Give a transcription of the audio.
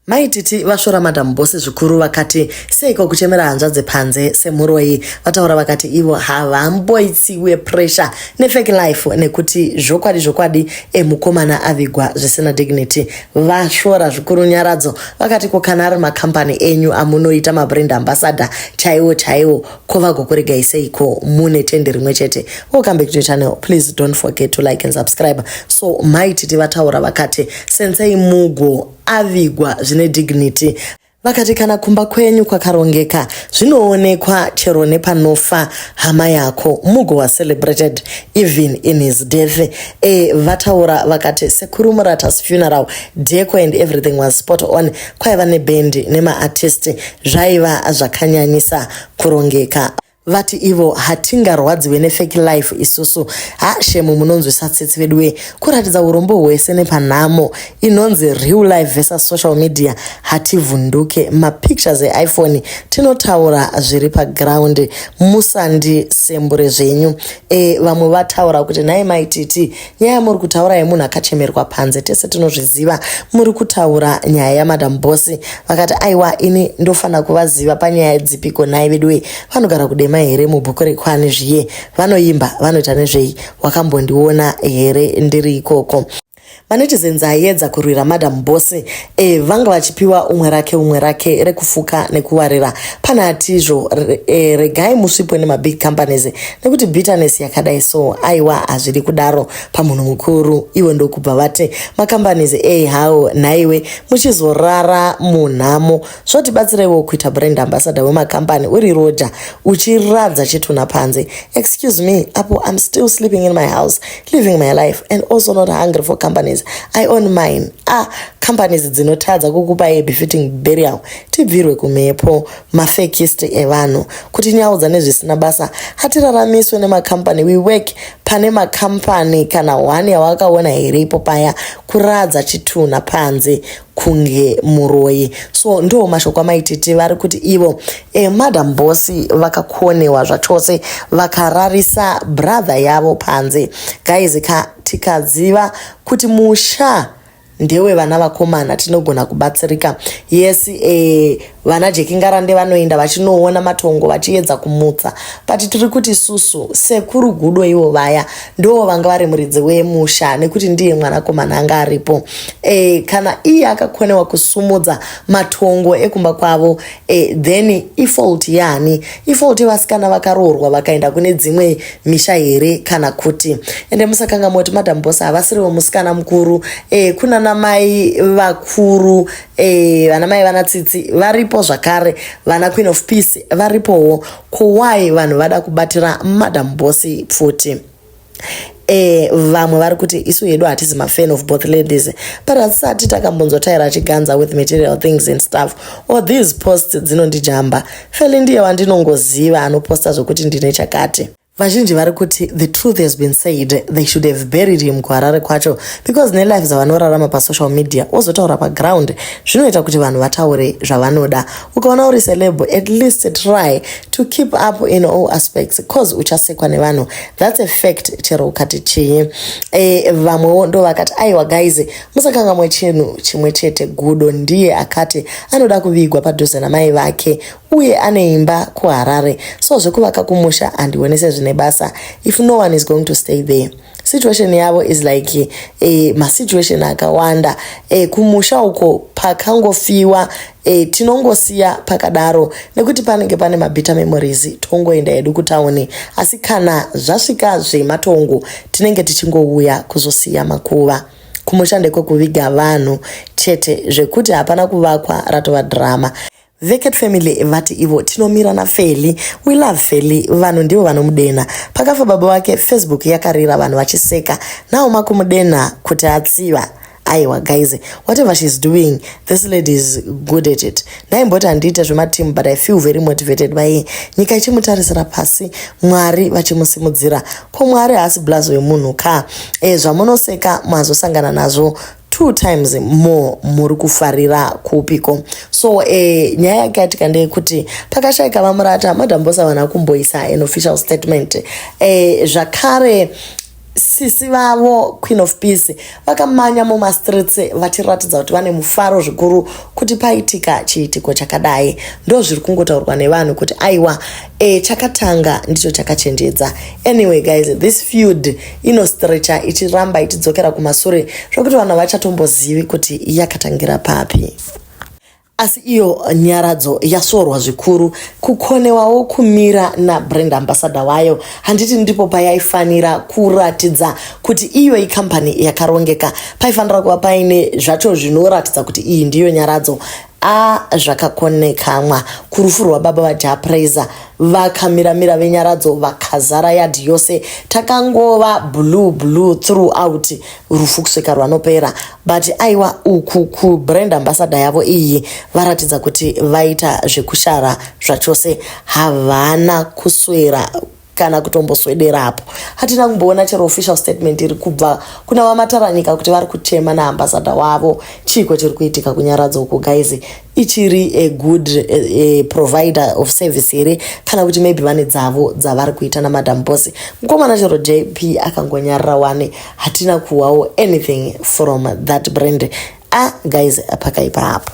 Mai Titi vasvora Madam Boss zvikuru vakati seiko kuchemera hanzvadzi panze semuroyi. Vataura vakati ivo havamboitsiwe pressure nefake life nekuti zvokwadi zvokwadi emukomana avigwa zvisina dignity. Vasvora zvikuru Nyaradzo vakati ko kana ari makambani enyu amunoita mabrand ambassador chaiwo chaiwo ko vagokuregai seiko mune tende rimwe chete. Welcome back to your channel. Please don't forget to like and subscribe. So Mai Titi vataura vakati sensei mugo avigwa zvine dignity. Vakati kana kumba kwenyu kwakarongeka zvinoonekwa chero nepanofa hama yako. Mugo was celebrated even in his death. Vataura vakati sekuru Murata's funeral deco and everything was spot on. Kwaiva nebhendi nemaartist, zvaiva zvakanyanyisa kurongeka. Vati ivo hatingarwadziwe nefake life isusu. Ha, shame, munonzwisa tsitsi veduwe, kuratidza urombo hwese nepanhamo inonzi real life versus social media. Hativhunduke mapictures eiPhone, tinotaura zviri paground, musandisembure zvenyu. Vamwe vataura kuti nhai Maititi, nyaya yamuri kutaura yemunhu akachemerwa panze tese tinozviziva, muri kutaura nyaya yaMadam Boss. Vakati aiwa, ini ndofanira kuvaziva panyaya dzipiko nhai veduwe? Vanogara kuDema here, mubhuku rekwani zviye? Vanoimba, vanoita nezvei? Wakambondiona here ndiri ikoko? Manetizens aiedza kurwira Madam Boss. Vanga vachipiwa umwe rake, umwe rake rekufuka nekuwarira. Pane atizvo regai musvipwe nemabig companies nekuti bitterness yakadai so aiwa, hazvidi kudaro pamunhu mukuru. Iwe ndokubva vati macompanies ei hawo nhaiwe, muchizorara munhamo, zvotibatsireiwo kuita brand ambassador wemakambani uri roja uchiradza chitunha panze? Excuse me, apo I'm still sleeping in my house, living my life and also not hungry for companies. I own mine. Ah, companies dzinotadza kukupa a befitting burial, tibvirwe kumhepo, mafakist evanhu kutinyaudza nezvisina basa. Hatiraramiswe nemakambani, we work. Pane makambani kana one yawakaona here ipo paya kuradza chitunha panze kunge muroyi? So ndo mashoko aMaititi vari kuti ivo Madam Boss vakakonewa zvachose, vakararisa brother yavo panze. Guys ka, tikaziva kuti musha ndewevana vakomana tinogona kubatsirika. Yes, vana Jekingarande vanoenda vachinoona matongo vachiedza kumutsa, but tiri kuti susu sekuru Gudo ivo vaya ndo vanga vari muridzi wemusha nekuti ndiye mwanakomana anga aripo. Kana iye akakonewa kusumudza matongo ekumba kwavo, then ifault yani? Ifault yevasikana vakaroorwa vakaenda kune dzimwe misha here? Kana kuti ende musakanga moti Madam Boss havasiriwo musikana mukuru. Kuna namai vakuru, vana mai vana Tsitsi varipo zvakare, vana Queen of Peace varipowo. Ko why vanhu vada kubatira Madam Boss pfuti? Vamwe vari kuti isu hedu hatisi mafan of both ladies, but hatisati takambonzotaira achiganza with material things and stuff or these posts dzinondijamba. Feli ndiye wandinongoziva anoposta zvokuti ndine chakati. Vazhinji vari kuti the truth has been said, they should have buried him kuHarare kwacho because nelife dzavanorarama pasocial media wozotaura paground zvinoita kuti vanhu vataure zvavanoda. Ukaona uri celeb, at least try to keep up in all aspects, cause uchasekwa nevanhu, that's a fact, chero ukati chii. Vamwewo ndo vakati aiwa guys, musakangamwe chinhu chimwe chete, Gudo ndiye akati anoda kuvigwa padhuze namai vake uye ane imba kuHarare, so zvekuvaka kumusha handione sezvine basa if no one is going to stay there. Situation yavo is like masituation akawanda kumusha uko. Pakangofiwa tinongosiya pakadaro nekuti panenge pane mabitter memories, tongoenda hedu kutauni. Asi kana zvasvika zvematongo tinenge tichingouya kuzosiya makuva. Kumusha ndekwekuviga vanhu chete, zvekuti hapana kuvakwa ratova drama. Veket family vati ivo tinomira naFeli, we love Feli, vanhu ndivo vanomudena. Pakafa baba vake Facebook yakarira vanhu vachiseka, nawo makumudena kuti atsiva. Aiwa guys, whatever she's doing, this lady is good at it. Ndaimboti handiite zvematimu, but I feel very motivated by nyika ichimutarisira pasi, Mwari vachimusimudzira. Ko Mwari haasi blazo wemunhu ka? Zvamunoseka mazosangana nazvo two times more. Muri kufarira kupiko? So nyaya yakaitika ndeyekuti pakashayika vaMurata, Madam Boss havana kumboisa an official statement. Zvakare. Sisi vavo Queen of Peace vakamanya mumastreets vachiratidza kuti vane mufaro zvikuru kuti paitika chiitiko chakadai. Ndo zviri kungotaurwa nevanhu kuti aiwa, chakatanga ndicho chakachenjedza. Anyway guys, this feud inostrecha ichiramba ichidzokera kumasure zvokuti vanhu havachatombozivi kuti yakatangira papi. Asi iyo Nyaradzo yasvorwa zvikuru kukonewawo kumira nabrand ambassador wayo. Handiti ndipo payaifanira kuratidza kuti iyo ikambani yakarongeka? Paifanira kuva paine zvacho zvinoratidza kuti iyi ndiyo Nyaradzo. A, zvakakonekamwa kurufu rwababa vaJah Prayzah, vakamiramira veNyaradzo vakazara yadhi yose. Takangova blue blue throughout rufu kusvika rwanopera, but aiwa, uku kubrand ambassador yavo iyi varatidza kuti vaita zvekushara zvachose. Havana kuswera kana kutomboswederapo. Hatina kumboona chero official statement iri kubva kuna vaMataranyika kuti vari kuchema naambassador wavo. Chiiko chiri kuitika kuNyaradzo uku guys? Ichiri a good a provider of service here, kana kuti maybe vane dzavo dzavari kuita naMadam Boss? Mukomana chero JP akangonyarara wane, hatina kuwawo anything from that brand. Ah guys, pakaipa apo.